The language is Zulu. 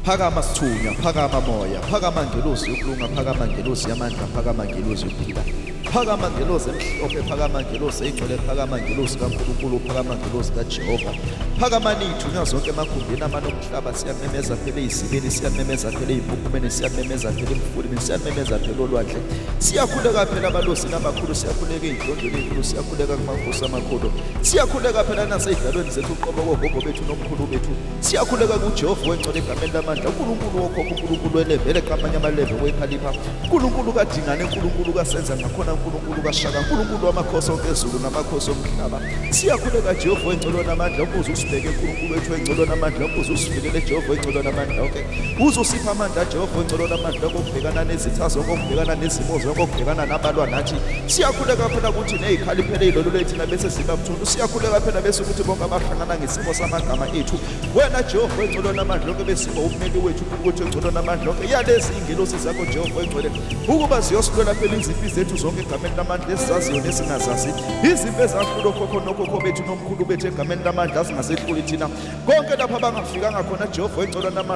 Phakama sithunywa, phakama moya, phakama ngelosi yokulunga, phakama ngelosi yamandla, phakama ngelosi yokuphila. Phakama ngelosi emhlophe, phakama ngelosi engcwele, phakama ngelosi kaNkulunkulu, phakama ngelosi kaJehova. Phakamani iy'thunywa zonke emakhumbini amane omhlaba, siyamemeza phela ey'zibeni, siyamemeza phela ey'mpuphumeni, siyamemeza phela emfuleni, siyamemeza phela olwandle. Siyakhuleka phela abalosi nabakhulu, siyakhuleka ey'ndlondlweni ey'nkulu, siyakhuleka kumakhosi amakhulu. Siyakhuleka phela nasey'dlalweni zethu uqobo kogogo bethu nomkhulu bethu. Siyakhuleka kuJehova wengcwele egameni lamandla, uNkulunkulu wokhokho, uNkulunkulu welevele qamanye amaleve wekhalipha, uNkulunkulu kaDingane, uNkulunkulu kaSenza ngakhona, uNkulunkulu kaShaka, uNkulunkulu wamakhosi onke ezulu namakhosi omhlaba. Siyakhuleka Jehova wengcwele namandla, ukuze usibheke uNkulunkulu wethu wengcwele namandla, ukuze usivikele Jehova wengcwele namandla onke. Uze usiphe amandla Jehova wengcwele namandla okubhekana nezitha zonke, okubhekana nezimo zonke, okubhekana nabalwa nathi. Siyakhuleka phela ukuthi nezikhali phela izilolo lethina bese ziba buthuntu. Siyakhuleka phela bese ukuthi bonke abahlangana ngesimo samagama ethu. Wena Jehova wengcwele namandla onke bese ummeli wethu ukuthi wengcwele namandla onke. Yalezi ingelosi zakho Jehova wengcwele ukuba ziyosilwela phela izimpi zethu zonke egameni lamandla esizaziyo nesingazazi. Izimpi ezahlula okhokho nokhokho bethu nomkhulu bethu egameni lamandla azingasehluli thina. Konke lapha abangafikanga khona Jehova wengcwele namandla.